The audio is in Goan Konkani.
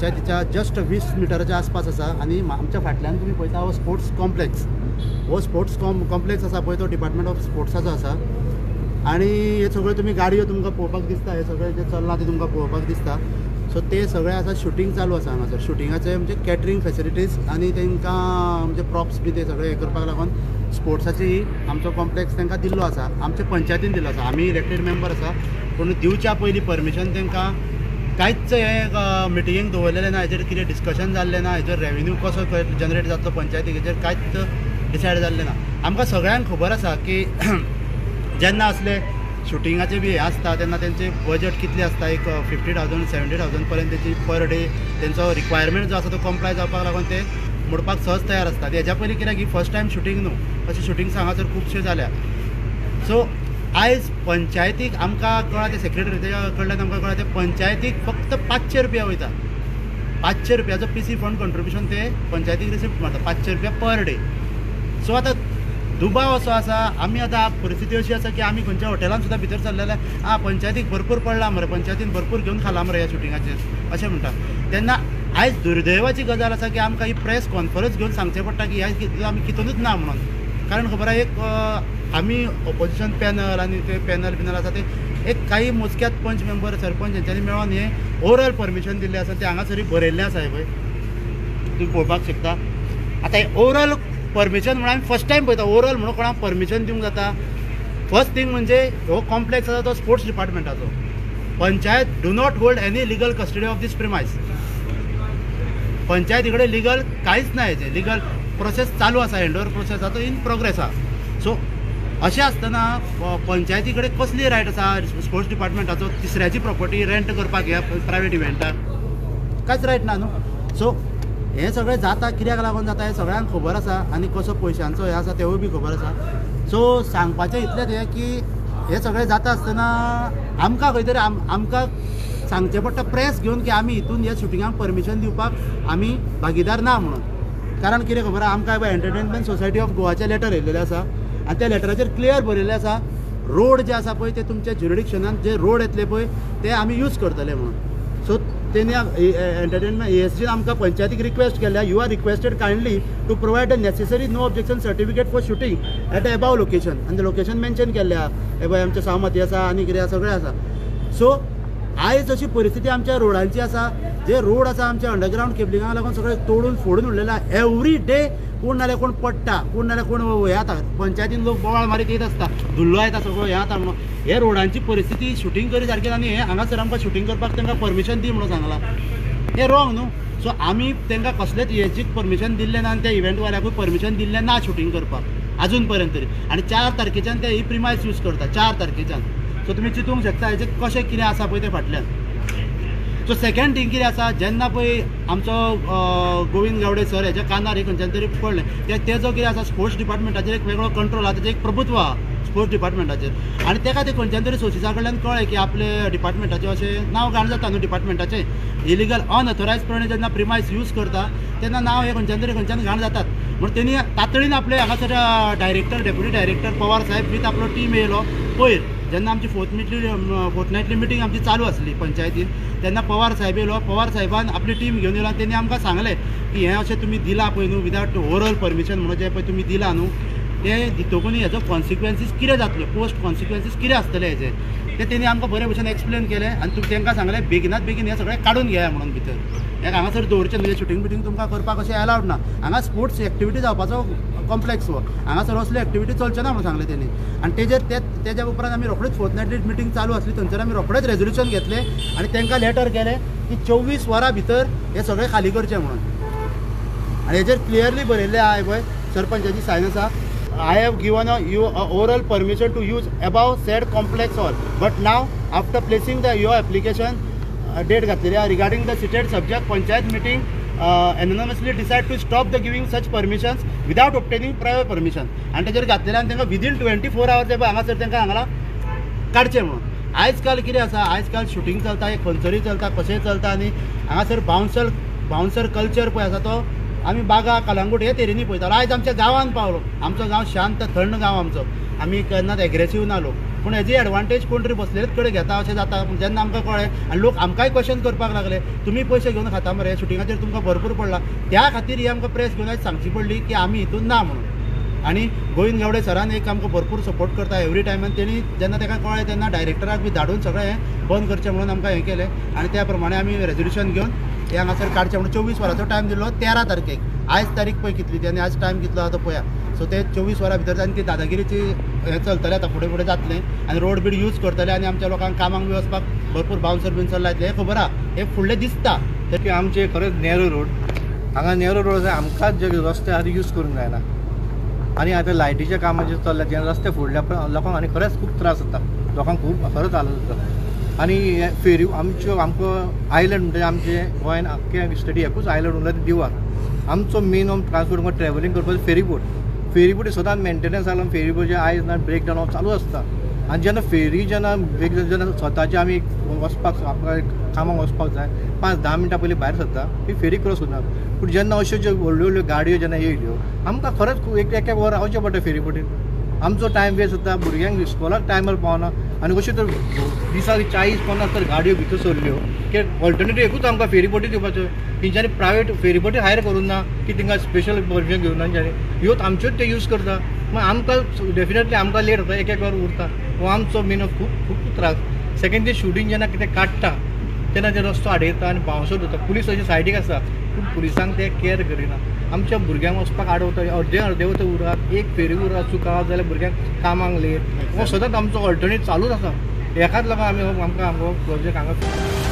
पंचायतीच्या जस्ट 20 मिटराच्या आसपास आसा आनी आमच्या फाटल्यान तुमी पळयता हो स्पोर्ट्स कॉम्प्लेक्स. हो स्पोर्ट्स कॉम्प्लेक्स आसा पळय तो डिपार्टमेंट ऑफ स्पोर्ट्साचो आसा आनी हे सगळे तुमी गाडयो तुमकां पळोवपाक दिसता, हे सगळे जे चल्लां ते तुमकां पळोवपाक दिसता. सो ते सगळे आसा शुटींग चालू आसा हांगासर. शुटिंगाचे म्हणजे कॅटरींग फेसिलिटीज आनी तांकां म्हणजे प्रॉप्स बी ते सगळे हे करपाक लागून स्पोर्ट्साची आमचो कॉम्प्लेक्स तांकां दिल्लो आसा, आमच्या पंचायतीन दिल्लो आसा. आमी इलेक्टेड मेंबर आसा, पूण दिवच्या पयलीं परमिशन तांकां कांयच हें मिटिंगेक दवरलेलें ना, हेजेर कितें डिस्कशन जाल्लें ना, हेजेर रेवेन्यू कसो जनरेट जातलो पंचायतीक हेजेर कांयच डिसायड जाल्लें ना. आमकां सगळ्यांक खबर आसा की जेन्ना असले शुटिंगाचे बी हें आसता तेन्ना तेंचे बजट कितलें आसता, एक 50,000 70,000 पर्यंत तेची पर डे तेंचो रिक्वायरमेंट जो आसा तो कंप्लाय जावपाक लागून ते मोडपाक सहज तयार आसता. हेज्या पयलीं कित्याक ही फर्स्ट टायम शुटींग न्हू, अशें शुटिंग्स हांगासर खुबश्यो जाल्या. सो आयज पंचायतीक आमकां कळ्ळां, ते सेक्रेटरीच्या कडल्यान आमकां कळ्ळां, ते पंचायतीक फक्त 500 रुपया वयता. 500 रुपयाचो पी सी फंड कंट्रिब्युशन ते पंचायतीक रिसिप्ट मारता, 500 रुपया पर डे. सो आतां दुबाव असो आसा, आमी आतां परिस्थिती अशी आसा की आमी खंयच्या हॉटेलान सुद्दां भितर सरले जाल्यार आं पंचायतीक भरपूर पडला मरे, पंचायतीन भरपूर घेवन खाला मरे ह्या शुटिंगाचेर अशें म्हणटा. तेन्ना आयज दुर्दैवाची गजाल आसा की आमकां ही प्रेस कॉन्फरन्स घेवन सांगचें पडटा की ह्या आमी कितूनच ना म्हणून. कारण खबर आहा एक आमी ऑपोजिशन पॅनल आनी ते पॅनल बिनल आसा ते एक काही मोजक्यात पंच मेंबर सरपंच हेंच्यांनी मेळोन हें ओरल परमिशन दिल्लें आसा, तें हांगासर बरयल्लें आसा हें पळय तुमी पळोवपाक शकता. आतां हें ओरल परमिशन म्हणून आमी फर्स्ट टायम पळयता, ओरल म्हणून कोणाक परमिशन दिवंक जाता. फर्स्ट थींग म्हणजे हो कॉम्प्लेक्स आसा तो sports डिपार्टमेंटाचो. Panchayat do not hold any legal custody of this premise. पंचायती कडेन लिगल कांयच ना, हेजें लिगल प्रोसेस चालू आसा, हँडओवर प्रोसेस आसा तो इन प्रोग्रेस आसा. सो अशें आसतना पंचायती कडेन कसली रायट आसा स्पोर्ट्स डिपार्टमेंटाचो तिसऱ्याची प्रॉपर्टी रेंट करपाक ह्या प्रायवेट इव्हेंटाक कांयच रायट ना न्हू. सो हें सगळें जाता कित्याक लागून जाता हें सगळ्यांक खबर आसा आनी कसो पयशांचो हें आसा तेवूय बी खबर आसा. सो सांगपाचें इतलेंच हें की हें सगळें जाता आसतना आमकां खंय तरी आमकां सांगचें पडटा प्रेस घेवन की आमी हितून ह्या शुटिंगाक परमिशन दिवपाक आमी भागीदार ना म्हणून. कारण कितें खबर आसा, आमकां एंटरटेनमेंट सोसायटी ऑफ गोवाचें लेटर येयलेलें आसा आनी त्या लेटराचेर क्लियर बरयल्लें आसा रोड जे आसा पळय ते तुमच्या ज्युरिडिक्शनान जे रोड येतले पळय ते आमी यूज करतले म्हणून. सो तेणी एंटरटेनमेंट ए एस जीन आमकां पंचायतीक रिक्वेस्ट केल्या, you are requested kindly to provide the necessary no objection certificate for shooting at the above location. आनी लोकेशन मेन्शन केल्लें आहा, हे पळय आमचें सावमती आसा आनी कितें आसा सगळें आसा. सो आयज अशी परिस्थिती आमच्या रोडांची आसा, जे रोड आसा आमच्या अंडरग्रावंड केबलिंगाक लागून सगळें तोडून फोडून उडलेलें आसा. एवरी डे कोण नाल्यार कोण पडटा, कोण नाल्यार कोण हें जाता, पंचायतीन लोक बोवाळ मारीत येत आसता, धुल्लो येता सगळो हें जाता म्हणून. हे रोडांची परिस्थिती शुटींग करी सारकी आनी हें हांगासर आमकां शुटींग करपाक तांकां परमिशन दी म्हणून सांगलां, हें रॉंग न्हू. सो आमी तांकां कसलेच हेची परमिशन दिल्लें ना आनी त्या इव्हेंटवाल्याकूय परमिशन दिल्लें ना शुटींग करपाक आजून पर्यंत तरी. आनी 4 तारखेच्यान ते ही प्रिमायस यूज करता, 4 तारखेच्यान. सो तुमी चिंतूंक शकता हेजें कशें कितें आसा पळय तें फाटल्यान. सो सेकेंड थींग कितें आसा, जेन्ना पळय आमचो गोविंद गावडे सर हेच्या कानार खंयच्यान तरी पडलें, तेजो कितें आसा स्पोर्ट्स डिपार्टमेंटाचेर एक वेगळो कंट्रोल आसा, तेजें एक प्रभुत्व आसा स्पोर्ट्स डिपार्टमेंटाचेर. आनी तेका तें खंयच्यान तरी सोर्सिसा कडल्यान कळ्ळें की आपले डिपार्टमेंटाचें अशें नांव घाण जाता न्हू, डिपार्टमेंटाचें इलिगल अनऑथोरायज प्रमाणे जेन्ना प्रिमायस यूज करता तेन्ना नांव हें खंयच्यान तरी खंयच्यान घाण जातात. म्हणून तेणी तातडीन आपले हांगासर डायरेक्टर डेप्युटी डायरेक्टर पवार साहेब वीथ आपलो टीम येयलो पयर जेन्ना आमची फोर्टनायटली मिटींग आमची चालू आसली पंचायतीन तेन्ना पवार साहेब येयलो. पवार साहेबान आपली टीम घेवन येयलो आनी तेणी आमकां सांगलें की हें अशें तुमी दिलां पळय न्हू विदावट ओरल परमिशन म्हणून जें पळय तुमी दिलां न्हू तें दितकून हेजो कॉन्सिक्वेन्सीस कितें जातल्यो, पोस्ट कॉन्सिक्वेन्सीस कितें आसतले हेजे तें तेणी आमकां बरे भशेन एक्सप्लेन केलें. आनी तुमी तांकां सांगलें बेगिनात बेगीन हें सगळें काडून घेया म्हणून भितर, हें हांगासर दवरचें न्हू, शुटींग बिटींग तुमकां करपाक अशें एलावड ना, हांगा स्पोर्ट्स एक्टिविटी जावपाचो कॉम्प्लेक्स हो, हांगासर असल्यो एक्टिविटी चलच्यो ना म्हणून सांगलें तेणी. आनी तेजेर तेज्या उपरांत आमी रोखडीच फोर्टनायटली मिटींग चालू आसली थंयसर आमी रोखडेच रेजोल्युशन घेतलें आनी तांकां लेटर केलें की 24 वरां भितर हें सगळें खाली करचें म्हणून. आनी हेजेर क्लियरली बरयल्लें आहा पळय सरपंचाची सायन आसा, I have given you oral permission to use above said complex hall, but now after placing the your application date घातलेली आहा regarding the cited subject panchayat meeting unanimously decide to stop the giving such permissions without obtaining prior permission. आनी तेजेर घातलेलें आनी तांकां विदीन 24 आवर्स पळय हांगासर तांकां हांगा काडचें म्हणून. आयज काल कितें आसा, आयज काल शुटींग चलता, खंयसरूय चलता, कशेंय चलता आनी हांगासर बाउन्सर कल्चर पळय आसा तो आमी बागा कलंगूट हे तेरेनी पळयतालो. आयज आमच्या गांवान पावलो. आमचो गांव शांत थंड गांव आमचो, आमी केन्नाच एग्रेसीव ना लोक. पूण हेजी एडवांटेज कोण तरी बसलेलेच कडेन घेता अशें जाता. पूण जेन्ना आमकां कळ्ळें आनी लोक आमकांय क्वेश्चन करपाक लागले, तुमी पयशे घेवन खाता मरे, शुटिंगाचेर तुमकां भरपूर पडला, त्या खातीर ही आमकां प्रेस घेवन आयज सांगची पडली की आमी हितून ना म्हणून. आनी गोविंद गावडे सरान एक आमकां भरपूर सपोर्ट करता एवरी टायम. आनी तेणी जेन्ना ताका कळ्ळें तेन्ना डायरेक्टराक बी धाडून सगळें हें बंद करचें म्हणून आमकां हें केलें. आनी त्या प्रमाणे आमी रेजोल्युशन घेवन हें हांगासर काडचें म्हणून 24 वरांचो टायम दिल्लो 13 तारखेक. आयज तारीख पळय कितली ती आनी आयज टायम कितलो आसा तो पळया. सो ते 24 वरां भितर आनी ती दादागिरीची हें चलतलें आतां फुडें फुडें जातलें आनी रोड बीड यूज करतले आनी आमच्या लोकांक कामांक बी वचपाक भरपूर बाउन्सर बिन्सर लायतले, हें खबर आहा, हें फुडलें दिसता. की आमचे खरेंच नेहरू रोड, हांगा नेहरू रोड आसा, आमकांच जे रस्ते आसा ते यूज करूंक जायना. आनी आतां लायटीच्या कामाचेर चल्ल्या जेन्ना रस्ते फोडल्या पण लोकांक आनी खरेंच खूब त्रास जाता, लोकांक खूब खरेंच हालत जाता. आनी हे फेरी आमच्यो आमकां आयलंड म्हणजे आमचे गोंयान आख्खे स्टेटी एकूच आयलंड उरला ते दिवा. आमचो मेन ट्रान्सपोर्ट ट्रॅव्हलिंग करपाचो फेरीबोट. फेरीबोट सदांच मेंटेनन्स जालो, फेरीबोट आयज ना ब्रेक डावन चालू आसता. आनी जेन्ना फेरी जेन्ना ब्रेक जेन्ना स्वताचे आमी वचपाक आपल्या कामाक वचपाक जाय 5-10 मिनटां पयलीं भायर सरता ती फेरी क्रॉस करता. पूण जेन्ना अश्यो ज्यो व्हडल्यो व्हडल्यो गाडयो जेन्ना येयल्यो आमकां खरेंच एक एक वर रावचें पडटा फेरीबोटीर. आमचो टायम वेस्ट जाता, भुरग्यांक स्कॉलाक टायमार पावना. आनी अश्यो तर दिसाक 40-50 तर गाडयो भितर सरल्यो की ऑल्टरनेटीव एकूच आमकां फेरीबोटी दिवपाच्यो. तेंच्यांनी प्रायवेट फेरीबोटी हायर करूंक ना की तांकां स्पेशल परमिशन घेवंक ना, तेंच्यांनी ह्यो आमच्योच ते यूज करता. मागीर आमकां डेफिनेटली आमकां लेट जाता, एक एक वर उरता. हो आमचो मेन खूब खूब त्रास. सेकेंड ते शुटींग जेन्ना कितें काडटा तेन्ना ते रस्तो आडयता आनी बाउन्सर दवरता. पुलीस अशे सायडीक आसा पूण पुलिसांक ते केअर करिना. आमच्या भुरग्यांक वचपाक आडवता, अर्दे अर्दे वता उरात, एक फेरी उरात चुका जाल्यार भुरग्यांक कामाक लेट. हो सदांच आमचो ऑल्टरनेट चालूच आसा. एकाच लागून आमी आमकां आमकां प्रोजेक्ट हांगा.